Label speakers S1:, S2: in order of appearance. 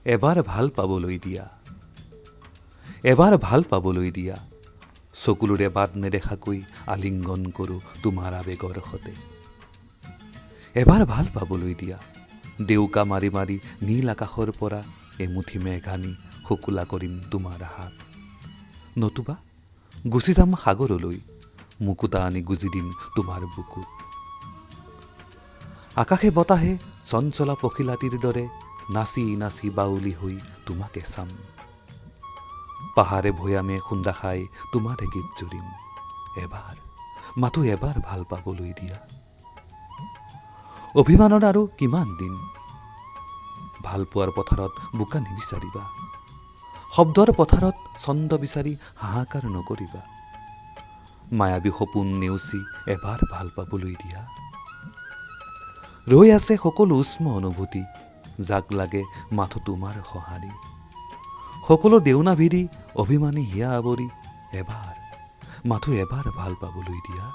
S1: এবাৰ ভাল পাবলৈ দিয়া, এবাৰ ভাল পাবলৈ দিয়া। চকুলোৰে বাট নেদেখাকৈ আলিংগন কৰোঁ তোমাৰ আৱেগৰ সতে। এবাৰ ভাল পাবলৈ দিয়া। ডেউকা মাৰি মাৰি নীল আকাশৰ পৰা এমুঠি মেঘ আনি শুকুলা কৰিম তোমাৰ হাত। নতুবা গুচি যাম সাগৰলৈ, মুকুতা আনি গুজি দিম তোমাৰ বুকুত। আকাশে বতাহে চঞ্চলা পখিলাটিৰ দৰে নাচি নাচি বাউলি হৈ তোমাকে চাম। পাহাৰে ভৈয়ামে খুন্দা খাই তোমাৰে গীত জুৰিম। এবাৰ, মাথো এবাৰ ভাল পাবলৈ দিয়া। অভিমানৰ আৰু কিমান দিন? ভালপোৱাৰ পথাৰত বোকা নিবিচাৰিবা, শব্দৰ পথাৰত ছন্দ বিচাৰি হাহাকাৰ নকৰিবা। মায়াবী সপোন নেওচি এবাৰ ভাল পাবলৈ দিয়া। ৰৈ আছে সকলো উষ্ম অনুভূতি, যাক লাগে মাথো তোমাৰ সঁহাৰি। সকলো দেওনা ভিৰি অভিমানী হিয়া আৱৰি এবাৰ, মাথো এবাৰ ভাল পাবলৈ দিয়া।